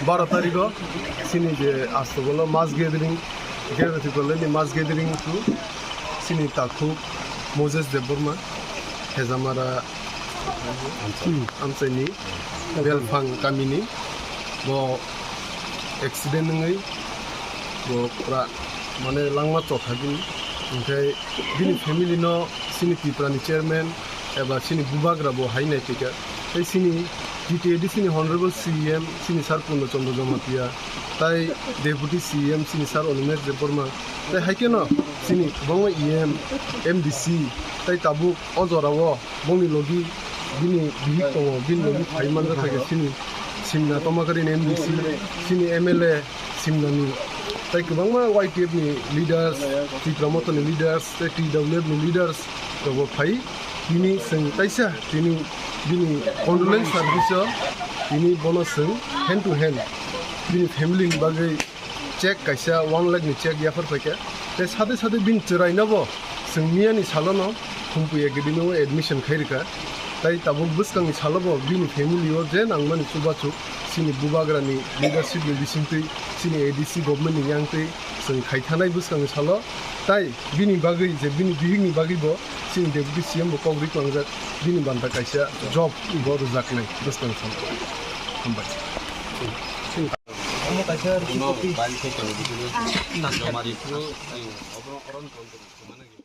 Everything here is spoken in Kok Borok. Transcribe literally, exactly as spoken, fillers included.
Baro tarikh o chini je Astobolo mass gathering, Greater Tipraland ni mass gathering tu chini takhuk Moses Debbarma, Hejamara amchaini Belphang kamini bo accident wngwi bo pura mane langma chokha bini. Hinkhe bini family no chini Tripura ni chairman eba chini bubagra bo hai nai phaikha. Tei chini T T A D C ni Honorable C E M chini Sir Purno Chandra Jamatia, tai Deputy C E M chini Sir Animesh Debbarma, tei hai kheno chini kwbangma E M, M D C, tei tabuk o jora o bongni logi bini bihik tongo, bini logi phai manjak kha khe chini Simna Tomakari ni M D C, chini M L A Simna ni, tei kwbangma Y T F ni leaders, Tipra Motha ni leaders, tei T W F ni leaders rok bo phai. Tini chwng kaisa tini bini condolence service o tini bono chwng hand to hand bini family ni bagwi check kaisa one lakh ni check yaphar paikha. Tei sade sade bini chwraino bo chwng miyani salono Humpui Academy o admission khai rwkha. Tai tabuk bwskangni salo bo bini family o je nangmani chubachu chini bubagrani leadership ni bisingtwi chini A D C government ni yangtwi chwng khai thanai bwskangni salo. Tai bini bagwi je bini bihikni bagwi bo chini Deputy C M bo kok ri tlangjak, bini banta kaisa job bo rwjaknai bwskang salo. Hambai. Omo kaisa Uno copy. Bai khe tong di. Nang joma di. Obo oron tong tong.